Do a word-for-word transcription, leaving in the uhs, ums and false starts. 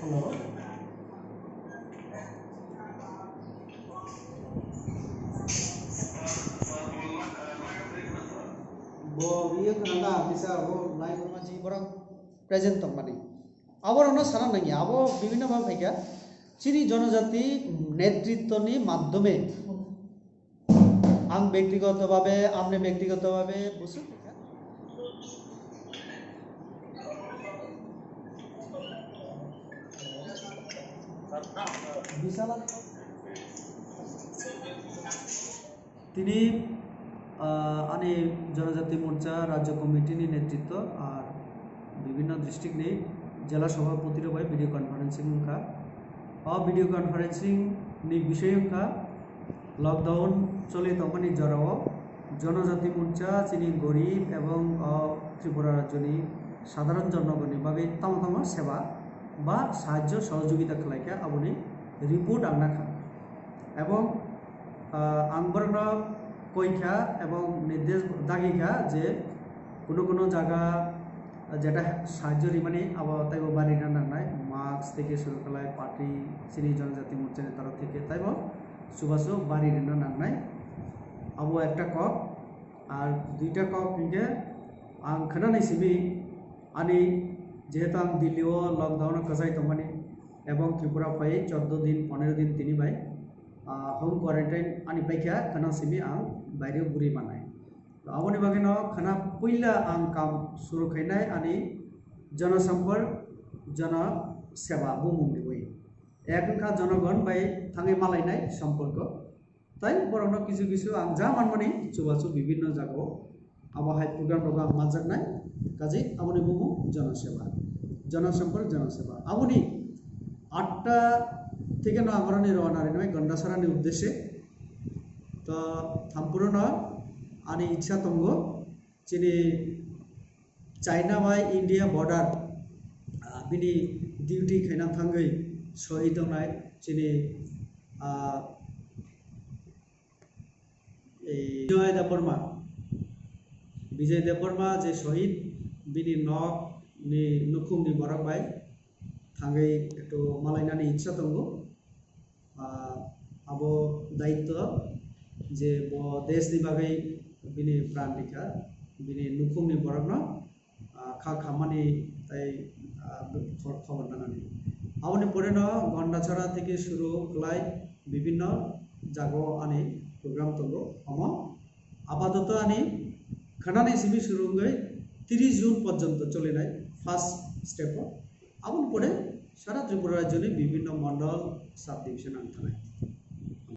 Bo iye khna na bisa bo nai ma ji borok present tongmani. Abo rokno sana nangya, abo bibhinno bhabe phaikha. Chini jonojati netritwni madhyome ang byaktigoto bhabe, amne byaktigoto bhabe busu. Bisala. Tini, ah, ani Jonojati Morcha Rajya Committee ni netritwo ar bibhinno district ni jela sabhapoti rok bai video conferencing wngkha. O video conferencing ni bisoi wngkha lockdown choli tongmani jorao Jonojati Morcha chini gorib ebong o Tripura rajyoni sadharon jonogoni bagwi tamo tamo seba ba sahajjo sohojogita khlaikha aboni report ang nakha. Ebong, ah, ang borokno koikha ebong nirdesh dagikha je kuno kuno jaga jeta sahajjo rimani abo taibo barina nangnai, mask theke suru khlai party chini Jonojati Morchani torof theke taibo chubachu baririna nangnai. Abo ekta kok. Ar duita kok hinkhe ang khwnani simi ani jehetu ang Delhi o lockdown o kwchai tongmani ebong Tripura phai choddo din, ponero din tini bai, ah, home quarantine ani paikha khwna simi ang baire o guri manai. To aboni bagwi no khwna puila ang kam suru khainai ani Jana Sampark, Jana Seva bumung ni bai. Ek wngkha jonogon bai thangwi malainai somporko. Tai borokno kisu kisu ang ja manmani chubachu bibhinno jagao abo hai program rok ang manjaknai. Kaji aboni bumung Jana Seva, Jana Sampark, Jana Seva. Aboni atta theke no ang oroni rowana rinai Gandasara ni uddeshe. To thampuruno ani ichha tongo. Chini China bai India border, ah, bini duty khaina thangwi sohid wngnai chini, ah, ei Bijoy Debbarma, Bijoy Debbarma je sohid bini nok ni nukhung ni borok bai thangwi ekto malainani ichha tongo. Ah, abo daityo je bo desh ni bagwi bini pran rikha, bini nukhung ni borokno, ah, kha khammani tai, ah, khor-, khobor nanani. Aboni pore no Gandachara theke suru khlai bibhinno jagao ani program tongo. Omo apatoto ani khwnani simi suru wngwi tris June porjonto cholinai first step o. Aboni pore sara Tripura rajyoni bibhinno mondol, sub division ang thanai.